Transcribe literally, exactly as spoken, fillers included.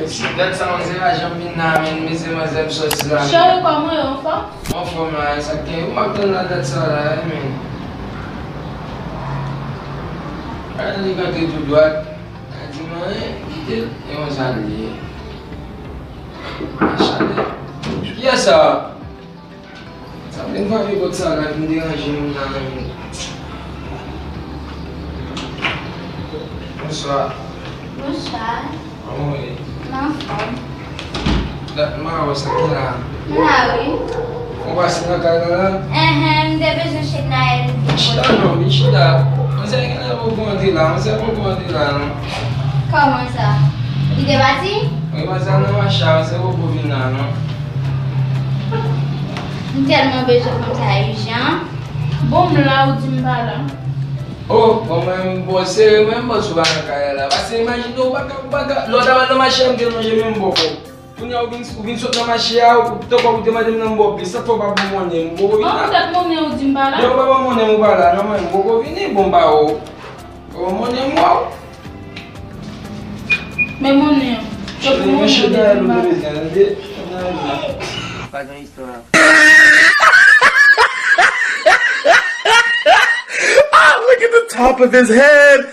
Mesye, dat sa manzè a janm vin la, men mesye, manzè m sòti la. Cheri, kòman yo, anfòm? Anfòm la, sa k gen, ou m ap tann la dat sa la, men. Gade li k antre tou dwat. A di m anyen, kite l, e konsa l ye. Machalè. Kiyès sa? Sa vin frape pòt sa la, vin deranje moun nan, men. Bonswa. Bonswa. Kòman w ye? M anfòm. Dat m pa wè w, sa k gen la? M la wi. Ou pase nan kay la la? Enhen, m te bezwen chèk nan el. Vin chita non, vin chita. Manzè genlè poko antre la, manzè poko antre la non. Kòman sa? Li te pati? Wi, manzè nan mache a, manzè poko vin la non. M tèlman bezwen fanm sa ijan. Bon, m la, ou di m pa la. Oh, bon, mwen, m bon, serye, mwen, m bon sou bagay la. Paske imajine w, ou pa ka, ou pa ka, lè w ta pral nan mache a, m te lonje men m bò kò w. Kounye a, ou vin, ou vin sot nan mache a, ou, tankou ou te mande m nan m ba w plis, sa k fè w pa ban m monnen m, m poko vin la. An, ou dat monnen ou di m pa la? Lè ou pa ban m monnen m, ou pa la, non, mwen, m poko vini, bon, m pa wè w. Ou ban m monnen m, waw. Men monnen an. Cheri, men cheri, nou te bezwen, nou te, nou te bezwen. Pa gen istwa. Ah, look at the top of his head.